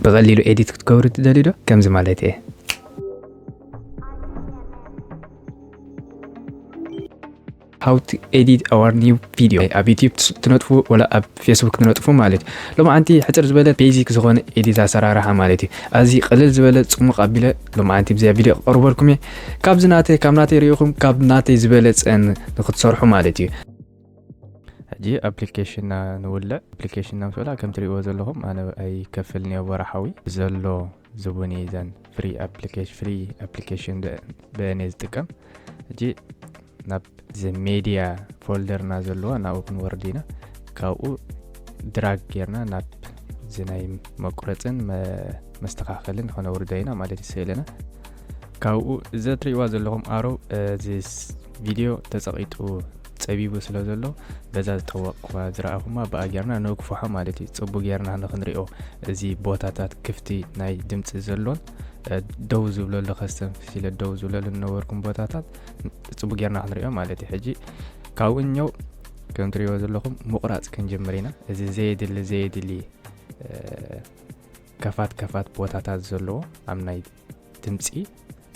ብቐሊሉ ኤዲት ክትገብሩ ትደልዩ ዶ? ከምዚ ማለት እየ። How to edit our new video። ኣብ ዩቲዩብ ትነጥፉ ወላ ኣብ ፌስቡክ ትነጥፉ ማለት እዩ። ሎማዓንቲ ሕፅር ዝበለ ቤዚክ ዝኾነ ኤዲት ኣሰራርሓ ማለት እዩ። ኣዚ ቅልል ዝበለ ፅሙቕ ኣቢለ ሎማዓንቲ ብዚኣ ቪዲዮ ክቐርበልኩም እየ። ካብዚ ናተይ ካብ ናተይ ሪኢኹም ካብ ናተይ ዝበለፀ ንክትሰርሑ ማለት እዩ። ሕጂ ኣፕሊኬሽንና ንውልዕ። ኣፕሊኬሽንና ምስ ወላ ከም ትሪእዎ ዘለኹም ኣነ ኣይከፍል ንዮ ወርሓዊ ዘሎ ዝቡኒ ዘን ፍሪ ኣፕሊኬሽን ፍሪ ኣፕሊኬሽን ብእኔ ዝጥቀም። ሕጂ ናብ እዚ ሜድያ ፎልደርና ዘለዋ ናብኡ ክንወርድ ኢና። ካብኡ ድራግ ጌርና ናብ እዚ ናይ መቁረፅን መ- መስተኻኸልን ከነውርዶ ኢና ማለት እዩ ስእልና። ካብኡ እዚ እትሪእዋ ዘለኹም ኣሮ እዚ ስ- ቪድዮ ተፀቒጡ ፀቢቡ ስለ ዘሎ በዛ ዝጠወቕኩዋ ዝረኣኹማ ብኣ ጌርና ነግፍሖ ማለት እዩ። ፅቡ ጌርና ንክንሪኦ እዚ ቦታታት ክፍቲ ናይ ድምፂ ዘሎን እ፣ ደው ዝብለሉ ከስተንፍስ ኢለ ደው ዝብለሉ ዝነበርኩም ቦታታት ፅቡ ጌርና ክንሪኦ ማለት እዩ። ሕጂ ካብኡ እኛው ከም ትሪእዎ ዘለኹም ምቑራፅ ክንጅምር ኢና። እዚ ዘየድሊ ዘየድሊ እ፣ ከፋት ከፋት ቦታታት ዘለዎ ኣብ ናይ ድምፂ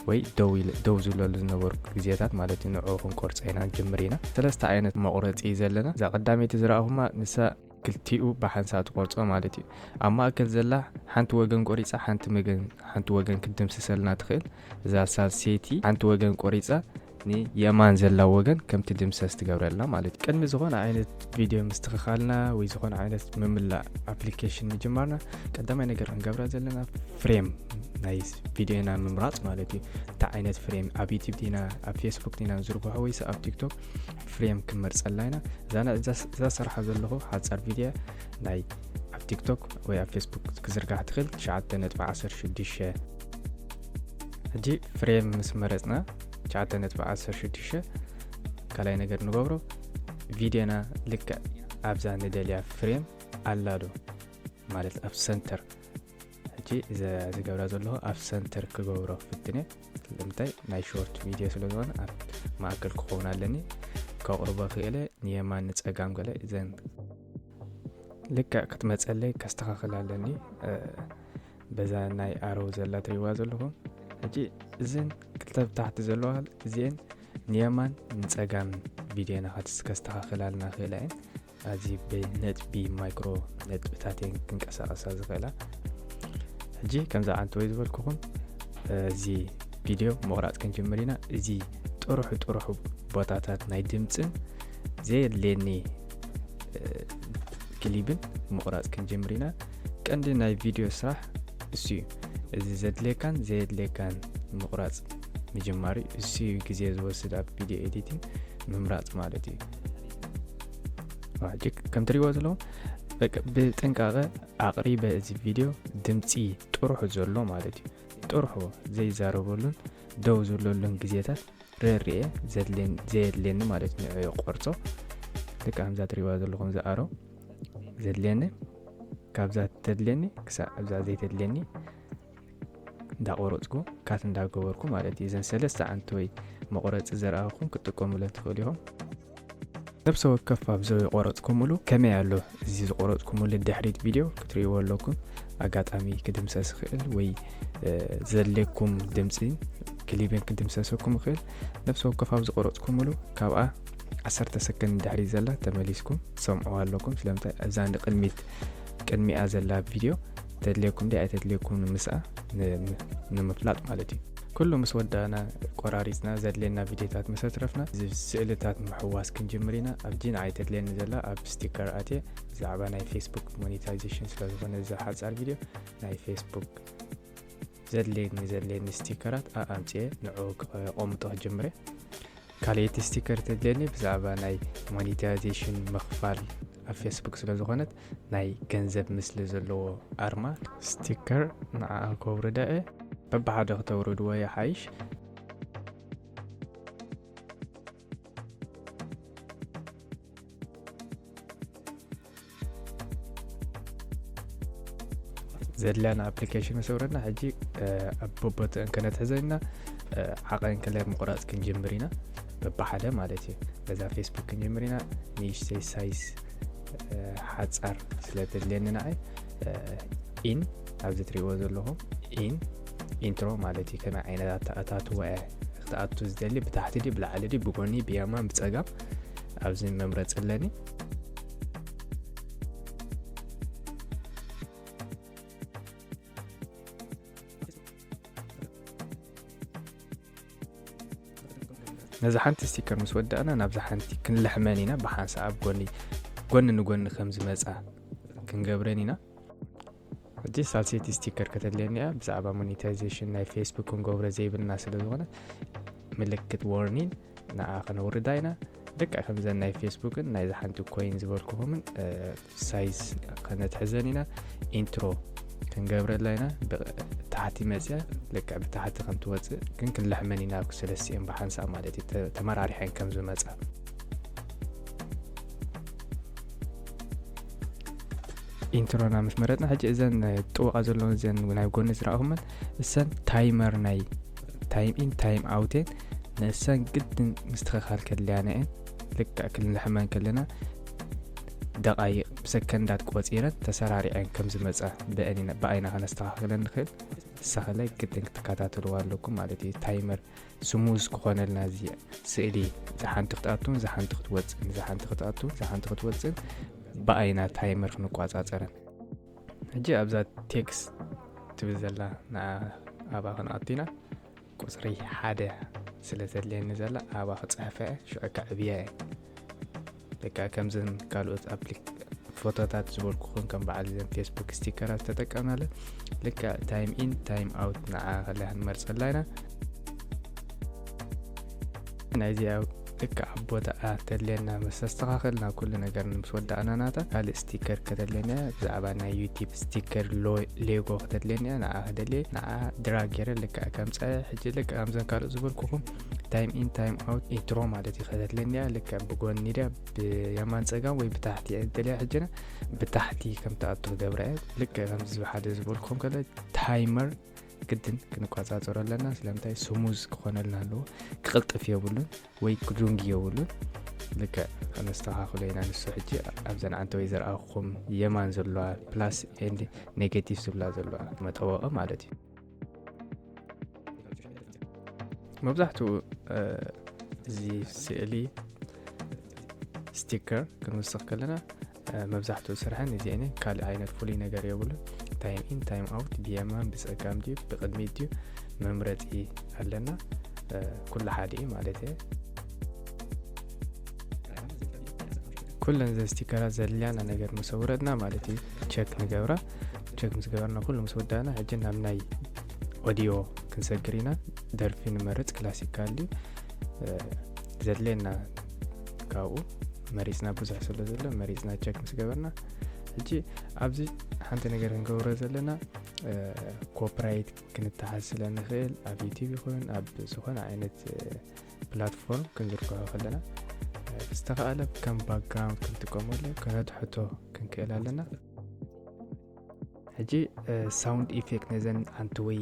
ወይ ደው ኢለ- ደው ዝብለሉ ዝነበሩ ግዜታት ማለት እዩ። ንዕኡ ክንቆርፆ ኢና ንጅምር ኢና። ሰለስተ ዓይነት መቑረፂ እዩ ዘለና። እዛ ቀዳመይቲ ዝረኣኹማ ንሳ ክልቲኡ ብሓንሳእ ትቆርፆ ማለት እዩ። ኣብ ማእከል ዘላ ሓንቲ ወገን ቆሪፃ ሓንቲ መገን ሓንቲ ወገን ክትድምስሰልና ትኽእል። እዛ ሳልሰይቲ ሓንቲ ወገን ቆሪፃ ንየማን ዘላ ወገን ከም ትድምሰስ ትገብረልና ማለት እዩ። ቅድሚ ዝኾነ ዓይነት ቪድዮ ምስትኽኻልና ወይ ዝኾነ ዓይነት ምምላእ ኣፕሊኬሽን ምጅማርና ቀዳማይ ነገር ክንገብራ ዘለና ፍሬም ናይ ቪድዮና ምምራፅ ማለት እዩ። እንታይ ዓይነት ፍሬም ኣብ ዩቲብ ዲና ኣብ ፌስቡክ ዲና ንዝርግሖ ወይስ ኣብ ቲክቶክ ፍሬም ክንመርፀላ ኢና። እዛ ና- እዛ ስ- እዛ ሰርሓ ዘለኹ ሓፃር ቪድዮ ናይ ኣብ ቲክቶክ ወይ ኣብ ፌስቡክ ክዝርጋሕ ትኽእል ትሽዓተ ነጥቢ ዓሰርተ ሽዱሽተ። ሕጂ ፍሬም ምስ መረፅና ትሽዓተ ነጥቢ ዓሰርተ ሽዱሽተ ካልኣይ ነገር ንገብሮ ቪድዮና ልክዕ ኣብዛ ንደልያ ፍሬም ኣላ ዶ ማለት ኣብ ሰንተር። ሕጂ እዛ ዝገብራ ዘለኹ ኣብ ሰንተር ክገብሮ ፍትነ። ንምንታይ ናይ ሾርት ቪድዮ ስለ ዝኾነ ኣብ ማእከል ክኸውን ኣለኒ። ከቕርቦ ክእለ ንየማን ንፀጋም ገለ እዘን ልክዕ ክትመፀለይ ከስተኻኽል ኣለኒ። እ፣ በዛ ናይ ኣረው ዘላ ትሪእዋ ዘለኹም። ሕጂ እዘን ክልተ ብታሕቲ ዘለዋ እዚአን ንየማን ንፀጋም ቪድዮና ከትስ- ከስተኻኽላልና ክእላ እየን። ኣብዚ ብነጥቢ ማይክሮ ነጥብታት እየን ክንቀሳቐሳ ዝኽእላ። ሕጂ ከምዛ ዓንተወይ ዝበልኩኹም እዚ ቪድዮ ምቑራፅ ክንጅምር ኢና። እዚ ጥሩሑ ጥሩሑ ቦታታት ናይ ድምፅን ዘየድልየኒ እ፣ ክሊብን ምቑራፅ ክንጅምር ኢና። ቀንዲ ናይ ቪድዮ ስራሕ እሱ እዩ። እዚ ዘድልየካን ዘየድልየካን ምቑራፅ ምጅማር እዩ። እሱ እዩ ግዜ ዝወስድ ኣብ ቪድዮ ኤዲቲንግ ምምራፅ ማለት እዩ። ሕጂ ከም ትሪእዎ ዘለኹም በቃ ብጥንቃቐ ኣቕሪበ እዚ ቪድዮ ድምፂ ጥርሑ ዘሎ ማለት እዩ። ጥርሑ ዘይዛረበሉን ደው ዝብለሉን ግዜታት ረርኤ ዘድልየን- ዘየድልየኒ ማለት ንዕዮ ቆርፆ። ልክዕ ከምዛ ትሪእዋ ዘለኹም ዝኣሮ ዘድልየኒ ካብዛ ተድልየኒ ክሳብ ኣብዛ ዘይተድልየኒ እንዳቆረፅኩ ካት እንዳገበርኩ ማለት እዩ። እዘን ሰለስተ ዓንተወይ መቁረፂ ዘረኣኹም ክትጥቀሙለን ትኽእሉ ኢኹም። ነብሰ ወከፍ ኣብ ዝቆረፅኩምሉ ከመይ ኣሎ እዚ ዝቆረፅኩምሉ ድሕሪት ቪድዮ ክትርእይዎ ኣለኩም። ኣጋጣሚ ክድምሰስ ይኽእል ወይ እ፣ ዘድልየኩም ድምፂ ክሊብን ክድምሰሰኩም ይኽእል። ነብሰ ወከፍ ኣብ ዝቆረፅኩምሉ ካብኣ ዓሰርተ ሰከንድ ድሕሪ ዘላ ተመሊስኩም ትሰምዕዋ ኣለኩም። ስለምንታይ እዛ ንቅድሚት ቅድሚኣ ዘላ ቪድዮ ተድልየኩም ድያ ኣይተድልየኩም ንምስኣ ን- ንምፍላጥ ማለት እዩ። ኩሉ ምስ ወዳእና ቆራሪፅና ዘድልየና ቪድዮታት ምስ ኣትረፍና እዚ ስእልታት ምሕዋስ ክንጅምር ኢና። ኣብጂ ንዓይ ተድልየኒ ዘላ ኣብ ስቲከር ኣትየ ብዛዕባ ናይ ፌስቡክ ሞኔታይዜሽን ስለዝኾነ እዚ ሓፃር ቪድዮ ናይ ፌስቡክ ዘድልየኒ ዘድልየኒ ስቲከራት ኣኣምፅየ ንዑ ከቆምጦ ክጅምረ። ካልኣይቲ ስቲከር ተድልየኒ ብዛዕባ ናይ ሞኔታይዜሽን ምኽፋል ኣብ ፌስቡክ ስለ ዝኾነት ናይ ገንዘብ ምስሊ ዘለዎ ኣርማ ስቲከር ንዓ ከውርዳ እየ። በብሓደ ክተውርድዎ ይሓይሽ። ዘድልያና ኣፕሊኬሽን ምስ ኣውረድና ሕጂ ኣብ ቦቦትአን ከነትሕዘ ኢና። ዓቐን ከለ ምቑራፅ ክንጅምር ኢና በብሓደ ማለት እዩ። በዛ ፌስቡክ ክንጅምር ኢና። ንእሽተይ ሳይዝ ሓፃር ስለ ተድልየኒ ንዓይ ኢን ኣብዚ ትሪእዎ ዘለኹም ኢን ኢንትሮ ማለት እዩ። ከመይ ዓይነት ኣተኣታትዋ እየ ክትኣቱ ዝደሊ፣ ብታሕቲ ድዩ ብላዕሊ ድዩ ብጎኒ ብየማን ብፀጋም፣ ኣብዚ መምረፂ ኣለኒ። ነዛ ሓንቲ ስቲከር ምስ ወዳእና ናብዛ ሓንቲ ክንልሕመን ኢና። ብሓንሳእ ኣብ ጎኒ ጎኒ ንጎኒ ከም ዝመፃ ክንገብረን ኢና። ሕጂ ሳልሰይቲ ስቲከር ከተድልየኒ እያ። ብዛዕባ ሞኔታይዜሽን ናይ ፌስቡክ ክንገብሮ ዘይብልና ስለ ዝኾነ ምልክት ዋርኒን ንዓ ከነውርዳ ኢና። ደቂ ከምዘን ናይ ፌስቡክን ናይዛ ሓንቲ ኮይን ዝበልኩኹምን ሳይዝ ከነትሕዘን ኢና። ኢንትሮ ክንገብረላ ኢና። ብታሕቲ መፅያ ልክዕ ብታሕቲ ከም ትወፅእ ግን ክንልሕመን ኢና። ኣብ ክልቲኤን ብሓንሳእ ማለት እዩ ተመራሪሐን ከም ዝመፃ። ኢንትሮና ምስ መረጥና ሕጂ እዘን ጥወቓ ዘለውን እዘን ናይ ጎኒ ዝረኣኹመን እሰን ታይመር ናይ ታይም ኢን ታይም ኣውቴን ንእሰን ግድን ምስትኽኻል ከድልያና እየን። ልክዕ ክንልሕመን ከለና ደቓይቕ ብሰከንዳት ቆፂረን ተሰራሪዐን ከም ዝመፃ ብኣይና ከነስተኻኽለን ንኽእል። ንሳኸለ ግድን ክትከታተልዋ ኣለኩም ማለት እዩ። ታይመር ስሙዝ ክኾነልና እዚ ስእሊ ዝሓንቲ ክትኣቱን ዝሓንቲ ክትወፅን ዝሓንቲ ክትኣቱን ዝሓንቲ ክትወፅን ብኣይና ታይመር ክንቋፃፀረን። ሕጂ ኣብዛ ቴክስት ትብል ዘላ ንኣ ኣባ ክንኣቱ ኢና። ቁፅሪ ሓደ ስለ ዘድልየኒ ዘላ ኣባ ክፅሕፈ ሽዑ ከዕብያ እየ። ደቂ ከምዘን ካልኦት ኣፕሊክ ፎቶታት ዝበልኩኹም ከም በዓል ዘን ፌስቡክ ስቲከራት ተጠቀምናለ። ልክዕ ታይም ኢን ታይም ኣውት ንዓ ከለያ ክንመርፀላ ኢና። ናይዚኣ ልክዕ ኣብ ቦታኣ ተድልየና ምስ ኣስተኻኸልና ኩሉ ነገር ምስ ወዳእና ናታ ካልእ ስቲከር ከተድልየና እያ። ብዛዕባ ናይ ዩቲብ ስቲከር ሌጎ ከተድልየኒ እያ። ንዓ ከደልየ ንዓ ድራግ ገይረ ልክዕ ከምፀ ሕጂ ልክዕ ከምዘን ካልእ ዝበልኩኹም ታይም ኢን ታይም ኣውት ኢንትሮ ማለት እዩ። ከተድልየኒ እያ። ልክዕ ብጎኒ ድያ ብየማን ፀጋም ወይ ብታሕቲ እያ ዝደልያ። ሕጅና ብታሕቲ ከም ትኣቱ ክገብራ እየ። ልክዕ ከምዚ ዝሓደ ዝበልኩም ከለ ታይመር ግድን ክንቋፃፀሮ ኣለና። ስለምንታይ ስሙዝ ክኾነልና ኣለዎ። ክቕልጥፍ የብሉን ወይ ክዱንግ የብሉን። ልክዕ ከነስተኻኽሎ ኢና። ንሱ ሕጂ ኣብዘን ዓንተ ወይ ዘርኣኹም የማን ዘለዋ ፕላስ ኤንድ ኔጌቲቭ ዝብላ ዘለዋ መጠወቒ ማለት እዩ። መብዛሕትኡ እዚ ስእሊ ስቲከር ክንውስኽ ከለና መብዛሕትኡ ስርሐን እዚአን ካልእ ዓይነት ፍሉይ ነገር የብሉን። ታይም ኢን ታይም ኣውት ብየማን ብፀጋም ድዩ ብቅድሚት ድዩ መምረፂ ኣለና። ኩሉ ሓደ እዩ ማለት እየ። ኩለን ዘን ስቲከራት ዘድልያና ነገር ምስ ኣውረድና ማለት እዩ ቸክ ንገብራ። ቸክ ምስ ገበርና ኩሉ ምስ ወዳእና ሕጂ ናብ ናይ ኦዲዮ ክንሰግር ኢና። ደርፊ ንመርፅ ክላሲካል ድዩ ዘድልየና ካብኡ መሪፅና ብዙሕ ስለ ዘሎ መሪፅና ቸክ ምስ ገበርና ሕጂ ኣብዚ ሓንቲ ነገር ክንገብሮ ዘለና ኮፕራይት ክንተሓዝ ስለ ንኽእል ኣብ ዩቲብ ይኹን ኣብ ዝኾነ ዓይነት ፕላትፎርም ክንዝርግሖ ከለና ዝተኸኣለ ከም ባክግራውንድ ክንጥቀመሉ ከነትሕቶ ክንክእል ኣለና። ሕጂ ሳውንድ ኢፌክት ነዘን ኣንቲ ወይ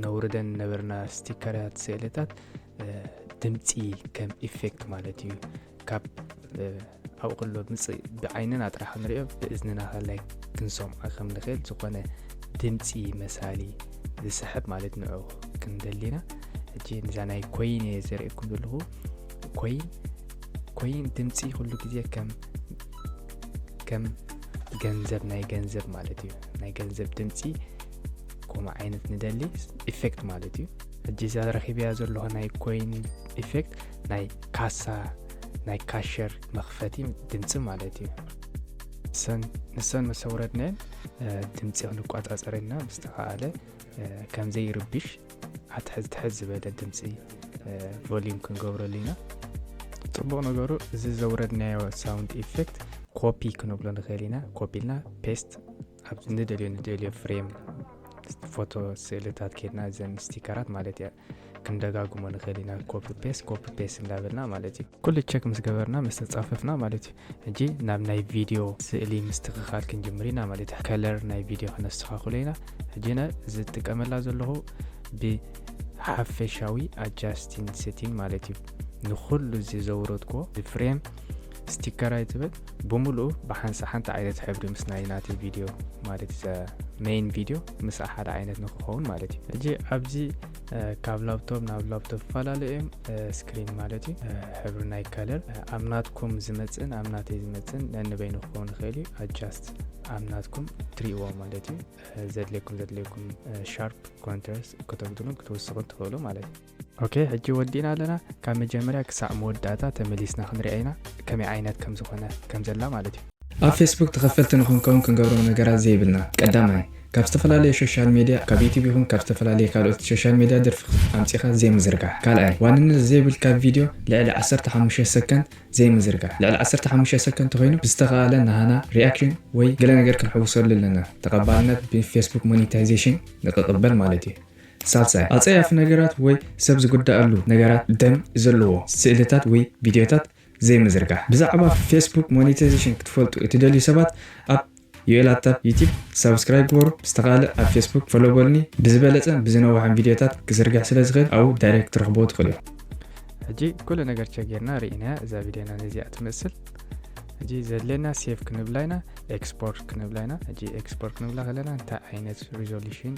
ነውርደን ነበርና ስቲከራት ስእልታት ድምፂ ከም ኢፌክት ማለት እዩ። ካብ ኣብኡ ከሎ ምፅእ ብዓይንና ጥራሕ ክንሪኦ ብእዝንና ከላይ ክንሰምዖ ከም ንኽእል ዝኾነ ድምፂ መሳሊ ዝስሕብ ማለት ንዑ ክንደሊና። ሕጂ ንዛ ናይ ኮይን እየ ዘርእኩም ዘለኹ። ኮይን ኮይን ድምፂ ኩሉ ግዜ ከም ከም ገንዘብ ናይ ገንዘብ ማለት እዩ። ናይ ገንዘብ ድምፂ ከምኡ ዓይነት ንደሊ ኢፌክት ማለት እዩ። ሕጂ እዛ ረኺብያ ዘለኹ ናይ ኮይን ኢፌክት ናይ ካሳ ናይ ካሸር መኽፈቲ ድምፂ ማለት እዩ። ንሰን ምስ ኣውረድናየን ድምፂ ክንቋፃፀረና ምስተኸኣለ ከም ዘይርብሽ ኣትሕዝ ትሕዝ ዝበለ ድምፂ ቮሊዩም ክንገብረሉ ኢና። ፅቡቕ ነገሩ እዚ ዘውረድናዮ ሳውንድ ኢፌክት ኮፒ ክንብሎ ንኽእል ኢና። ኮፒ ኢልና ፔስት ኣብ ንደልዮ ንደልዮ ፍሬም ፎቶ ስእልታት ከድና እዘን ስቲከራት ማለት እያ ክንደጋግሞ ንኽእል ኢና። ኮፒ ፔስት ኮፒ ፔስት እንዳበልና ማለት እዩ። ኩሉ ቸክ ምስ ገበርና ምስ ተፃፈፍና ማለት እዩ። ሕጂ ናብ ናይ ቪድዮ ስእሊ ምስትኽኻል ክንጅምር ኢና ማለት እዩ። ከለር ናይ ቪድዮ ከነስተኻኽሎ ኢና። ሕጂ ነ ዝጥቀመላ ዘለኹ ብሓፈሻዊ ኣጃስቲን ሴቲንግ ማለት እዩ። ንኹሉ እዚ ዘውረድኩዎ ብፍሬም ስቲከር ኣይትብል ብምሉኡ ብሓንሳ ሓንቲ ዓይነት ሕብሪ ምስ ናይ ናተይ ቪድዮ ማለት እዩ main video ምስ ሓደ ዓይነት ንክኸውን ማለት እዩ። ሕጂ ኣብዚ ካብ ላፕቶፕ ናብ ላፕቶፕ ፈላለዩ እዮም። ስክሪን ማለት እዩ። ሕብሪ ናይ color ኣብ ናትኩም ዝመፅእን ኣብ ናተይ ዝመፅእን ነንበይኑ ክኸውን ይኽእል እዩ። Adjust ኣብ ናትኩም ትሪእዎ ማለት እዩ። ዘድልየኩም ዘድልየኩም sharp contrast ከተጉድሉን ክትውስኹን ትኽእሉ ማለት እዩ። ኦኬ፣ ሕጂ ወዲእና ኣለና። ካብ መጀመርያ ክሳዕ መወዳእታ ተመሊስና ክንሪኣ ኢና ከመይ ዓይነት ከም ዝኾነ ከም ዘላ ማለት እዩ። ኣብ ፌስቡክ ተኸፈልቲ ንኽንከውን ክንገብሮም ነገራት ዘይብልና። ቀዳማይ፣ ካብ ዝተፈላለዩ ሶሻል ሜድያ፣ ካብ ዩቲብ ይኹን ካብ ዝተፈላለዩ ካልኦት ሶሻል ሜድያ ደርፊ ኣምፂኻ ዘይምዝርጋሕ። ካልኣይ፣ ዋንነት ዘይብልካ ቪድዮ ልዕሊ ዓሰርተ ሓሙሽተ ሰከንድ ዘይምዝርጋሕ። ልዕሊ ዓሰርተ ሓሙሽተ ሰከንድ ተኾይኑ ብዝተኻእለ ናህና ሪኣክሽን ወይ ገለ ነገር ክንሕውሰሉ ኣለና። ተቐባልነት ብፌስቡክ ሞኔታይዜሽን ንክቕበል ማለት እዩ። ሳልሳይ፣ ኣጸያፊ ነገራት ወይ ሰብ ዝጉዳኣሉ ነገራት ደም ዘለዎ ስእልታት ወይ ቪድዮታት ዘይምዝርጋሕ። ብዛዕባ ፌስቡክ ሞኔታይዜሽን ክትፈልጡ እትደልዩ ሰባት ኣብ ዩኤል ኣታብ ዩቲብ ሳብስክራይብ ግበሩ። ብዝተኻእለ ኣብ ፌስቡክ ፎሎ በሉኒ። ብዝበለጸን ብዝነውሐን ቪድዮታት ክዝርግሕ ስለ ዝኽእል ኣብኡ ዳይሬክት ትረኽብዎ ትኽእሉ እዮም። ሕጂ ኩሉ ነገር ቸጌርና ርኢናያ እዛ ቪድዮና ነዚኣ ትመስል። ሕጂ ዘድልየና ሴቭ ክንብላ ኢና፣ ኤክስፖርት ክንብላ ኢና። ሕጂ ኤክስፖርት ክንብላ ከለና እንታይ ዓይነት ሪዞሉሽን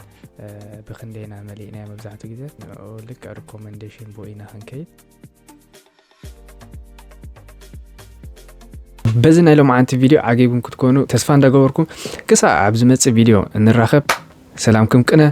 ብክንደይና መሊእናዮ መብዛሕትኡ ግዜ ንኡ ልክዕ ሪኮመንዴሽን ብኡ ኢና ክንከይድ። በዚ ናይ ሎማዓንቲ ቪድዮ ዓጊብኩም ክትኮኑ ተስፋ እንዳገበርኩ ክሳዕ ኣብ ዝመጽእ ቪድዮ እንራኸብ ሰላምኩም ቅነ።